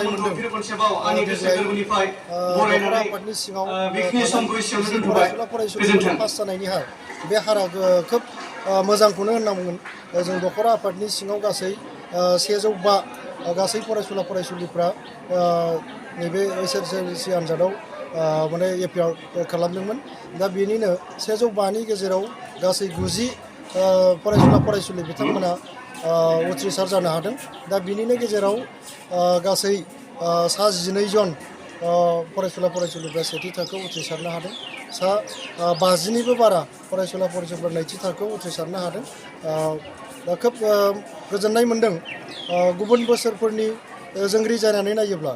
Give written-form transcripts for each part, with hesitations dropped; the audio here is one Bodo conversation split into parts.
गोजोननाय मोनदों देग्लाय दखरा आफादनि सिङाव फरायसुला फरायसुलिफोरनि पास जानायनि हार बे हारा खोब मोजांखौनो होननांगोन जों दखरा आफादनि सिङाव गासै 105 गासै फरायसुला फरायसुलिफ्रा नैबे एसएसएलसि आनजादाव माने एपियार खालामदोंमोन दा बेनिनो 105नि गेजेराव गासै 90 फरायसुला फरायसुलि बिथांमोना उथ्रिसार जानो हादों दा बिनिनो गेजेराव गासै 12 जन फरायसुला फरायसुलिफ्रा सेथि थाखोआव उथ्रिसारनो हादों 50निबो बारा फरायसुला फरायसुलिफ्रा नैथि थाखोआव उथ्रिसारनो हादों दा खोब गोजोननाय मोनदों गुबुन बोसोरफोरनि जों रिजायनानै नायोब्ला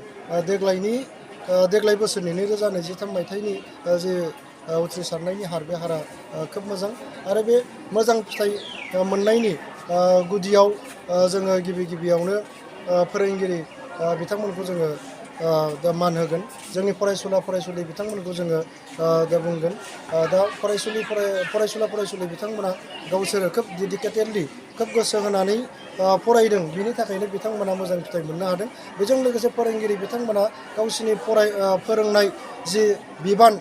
देग्लाय बोसोरनि 2023 मायथाइनि जे उथ्रिसारनायनि हार बे हारा खोब मोजां आरो बे मोजां फिथाइ मोननायनि गुदियाव जोङो गिबियावनो फोरोंगिरि बिथांमोनखौ जोङो दा मान होगोन जोंनि फरायसुला फरायसुलि बिथांमोनखौ जोङो दा बुंगोन दा फरायसुला फरायसुलि बिथांमोना गावसोरो खोब डेडिकेटेडलि खोब गोसो होनानै फरायदों बिनि थाखायनो बिथांमोना मोजां फिथाइ मोननो हादों बेजों लोगोसे फोरोंगिरि बिथांमोना गावसिनि फोरोंनाय जि बिबान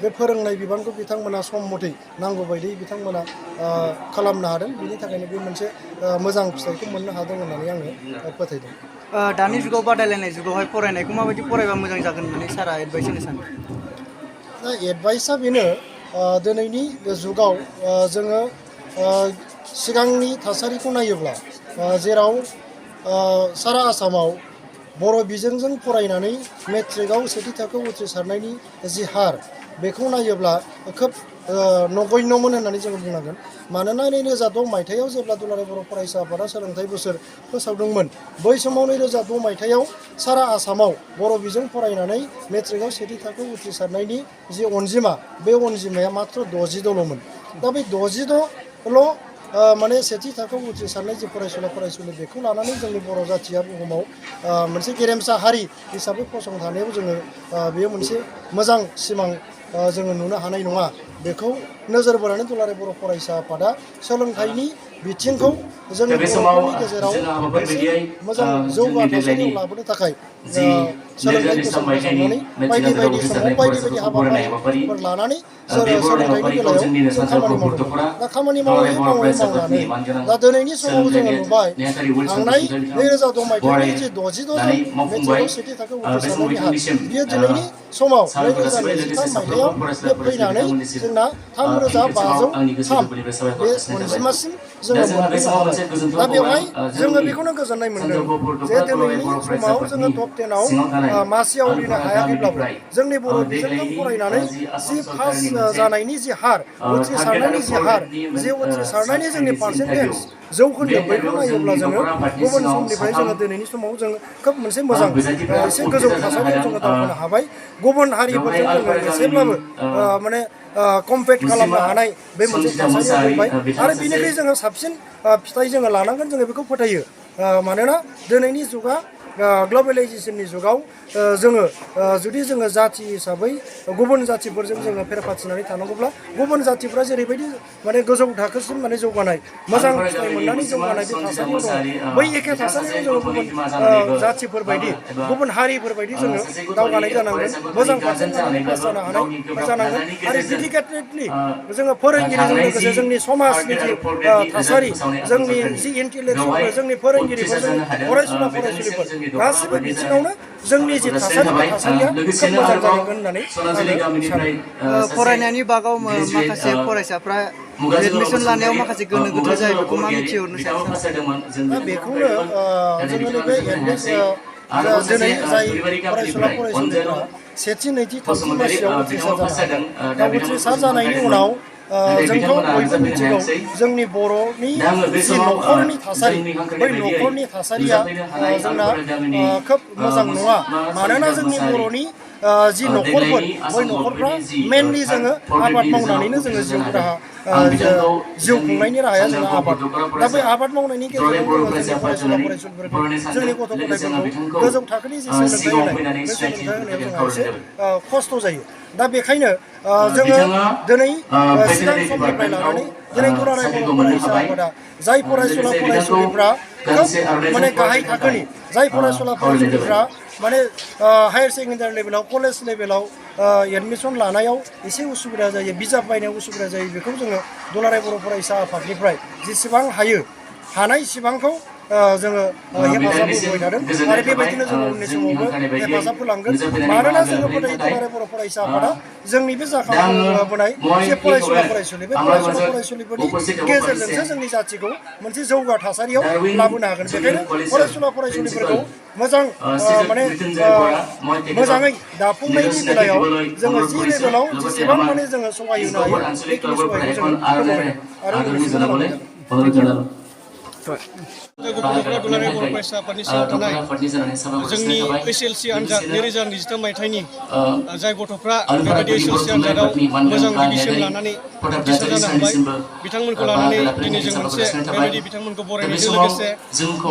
बे फोरोंनाय बिबानखौ बिथांमोना सम मथै नांगौ बायदियै बिथांमोना खालामनो हादों बिनि थाखायनो बे मोनसे मोजां फिथाइखौ मोननो हादों होननानै आङो फोथायदों दानि जुगाव बादायलायनाय जुगावहाय फरायनायखौ माबायदि फरायबा मोजां जागोन होननानै सारा एडभाइस होनो सानो दा एडभाइसआ बेनो दिनैनि जुगाव जोङो सिगांनि थासारिखौ नायोब्ला जेराव सारा आसामाव बर' बिजोंजों फरायनानै मेट्रिकआव सेथि थाखोआव उथ्रिसारनायनि जि हार बेखौ नायोब्ला खोब नगण्यमोन होननानै जोङो बुंनांगोन मानोना 2006 मायथाइयाव जेब्ला दुलाराय बर' फरायसा आफादा सोलोंथाइ बोसोर फोसावदोंमोन बै समाव 2006 मायथाइयाव सारा आसामाव बर' बिजों फरायनानै मेट्रिकआव सेथि थाखोआव उथ्रिसारनायनि जि अनजिमा बे अनजिमाया मात्र 62ल'मोन दा बे 62ल' माने सेथि थाखोआव उथ्रिसारनाय जि फरायसुला फरायसुलि बेखौ लानानै जोंनि बर' जाथिया बुहुमाव मोनसे गेरेमसा हारि हिसाबै फसंथानायाव जोङो बेयो मोनसे मोजां सिमां जोङो नुनो हानाय नङा बेखौ नोजोर बोनानै दुलाराय बर' फरायसा आफादा सोलोंथाइनि बिथिंखौ जोंनि बर'फोरनि गेजेराव मोनसे मोजां जौगा थासारियाव लाबोनो थाखाय सोलोंथाइ बोसोन फोसावनानै बायदि समाव बायदि हाबाफारिफोर लानानै सोलोंथाइनि बेलायाव जों खामानि मावदोंमोन दा खामानि मावनानै दा दिनैनि समाव जोङो नुबाय थांनाय 2006 मायथाइनि जे 62 जन मेट्रिकआव सेथि थाखोआव उथ्रिसारनायनि हार बियो दिनैनि समाव 2023 मायथाइयाव बे फैनानै जोंना 3503 बे अनजिमासिम जोङो मोनफैनो हाबाय दा बेवहाय जोङो बेखौनो गोजोननाय मोनदों जे दिनैनि समाव जोङो टप 10आव मासि आवग्रिनो हायाखैब्लाबो जोंनि बर' बिजोंजों फरायनानै जि पास जानायनि जि हार उथ्रिसारनायनि जि हार जे उथ्रिसारनायनि जोंनि पार्सेन्टेज जौखोन्दो बैखौ नायोब्ला जोङो गुबुन समनिफ्राय जोङो दिनैनि समाव जों खोब मोनसे मोजां एसे गोजौ थासारियाव जोङो दावखोनो हाबाय गुबुन हारिफोरजों जोङो एसेब्लाबो माने कम्पिट खालामनो हानाय बे मोनसे थासारियाव फैबाय आरो बिनिख्रुइ जोङो साबसिन फिथाइ जोङो लानांगोन जोङो बेखौ फोथायो मानोना दिनैनि जुगा ग्लबेलाइजेसननि जुगाव जोङो जुदि जोङो जाथि हिसाबै गुबुन जाथिफोरजों जोङो फेरफाथिनानै थानांगौब्ला गुबुन जाथिफ्रा जेरैबायदि माने गोजौ थाखोसिम माने जौगानाय मोजां फिथाइ मोननानै जौगानाय बे थासारियाव दङ बै एखे थासारियाव जोङो गुबुन जाथिफोरबायदि गुबुन हारिफोरबायदि जोङो दावगानाय जानांगोन मोजां पार्सेन्ट लानानै पास जानो हानाय जानांगोन आरो डेडिकेटेडलि जोङो फोरोंगिरिजों लोगोसे जोंनि समाजनि जि थासारि जोंनि जि इन्टेलेक्सुयेलफोर जोंनि फोरोंगिरिफोर जोंनि फरायसुला फरायसुलिफोर गासिबो बिथिङावनो जोंनि जि थासारि बे थासारिया खोब मोजां जानांगोन होननानै आङो सानो फरायनायनि बागाव माखासे फरायसाफ्रा एडमिसन लानायाव माखासे गोनो गोथो जायो बेखौ मा मिथिहरनो सानो दा बेखौनो जोङो नैबे एडमिस दिनै जाय फरायसुला फरायसुलिफ्रा सेथि नैथि थामथि मासियाव उथ्रिसार जानो हादों दा उथ्रिसार जानायनि उनाव जोंथ' बयबो मिथिगौ जोंनि बर'नि जि न'खरनि थासारि बै न'खरनि थासारिया जोंना खोब मोजां नङा मानोना जोंनि बर'नि जि न'खरफोर बै न'खरफ्रा मेनलि जोङो आबाद मावनानैनो जोङो जिउ खुंनायनि राहाया जोंना आबाद दा बै आबाद मावनायनि गेजेरजों जोङो जोंनि फरायसुला फरायसुलिफोरखौ जोंनि गथ' गथायफोरखौ गोजौ थाखोनि जि सोलोंथाइ होनाय बे सोलोंथाइ होनायाव जोंहा एसे खस्थ' जायो दा बेखायनो जोङो दिनै सिगां समनिफ्राय लानानै दिनै दुलाराय बर' फरायसा आफादा जाय फरायसुला फरायसुलिफ्रा खोब माने गाहाय थाखोनि जाय फरायसुला फरायसुलिफ्रा माने हायार सेकेन्डारि लेभेलाव कलेज लेभेलाव एडमिसन लानायाव एसे उसुबिदा जायो बिजाब बायनायाव उसुबिदा जायो बेखौ जोङो दुलाराय बर' फरायसा आफादनिफ्राय जेसेबां हायो हानाय सिबांखौ जोङो हेफाजाब होबाय थादों आरो बेबायदिनो जोङो उननि समावबो हेफाजाब होलांगोन मानोना जोङो फोथायो दुलाराय बर' फरायसा आफादा जोंनि बे जाखांबोनाय जे फरायसुला फरायसुलि बे फरायसुला फरायसुलिफोरनि गेजेरजोंसो जोंनि जाथिखौ मोनसे जौगा थासारियाव लाबोनो हागोन बेखायनो फरायसुला फरायसुलिफोरखौ मोजां माने मोजाङै दाफुंनायनि बेलायाव जोङो जि लेभेलाव जेसेबां माने जोङो सहाय होनो हायो बेखिनि सहायखौ जोङो होबोबाय दं आरो उननिसिमबो होलांबाय थागोन। गथ'फोरा दुलाराय बर' फरायसा आफादनि सिङाव थानाय जोंनि Hslc आनजाद 2023 मायथाइनि जाय गथ'फ्रा बेबायदि Hslc आनजादाव मोजां डिभिजन लानानै उथ्रिसार जानो हाबाय बिथांमोनखौ लानानै दिनै जों मोनसे बेबायदि बिथांमोनखौ बरायनायजों लोगोसे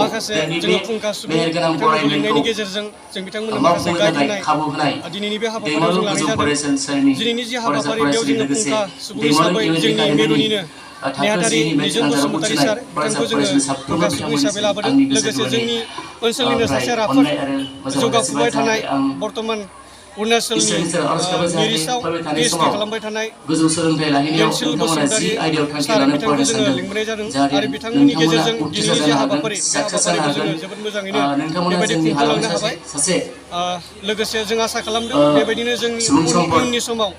माखासे जोङो फुंखा सुबुं बिथांमोनखौ लिंनायनि गेजेरजों जों बिथांमोननो माखासे गाइड होनाय दिनैनि बे हाबाफारियाव जों लानाय जादों दिनैनि जि हाबाफारि बेयाव जोङो फुंखा सुबुं हिसाबै जोंनि मिरुनिनो नेहाथारि निजोम बसुमतारी सार बिथांखौ जोङो फुंखा सुबुं हिसाबै लाबोदों लोगोसे जोंनि ओनसोलनिनो सासे राफोद जौगाफुबाय थानाय बर्तमान अरुणाचलनि निरिसाव PhD खालामबाय थानाय देमसिल बसुमतारी सार बिथांखौ जोङो लिंबोनाय जादों आरो बिथांमोननि गेजेरजों दिनैनि जे हाबाफारि बे हाबाफारिखौ जोङो जोबोद मोजाङैनो बेबायदि खुंफुंलांनो हाबाय लोगोसे जों आसा खालामदों बेबायदिनो जोंनि उननि समाव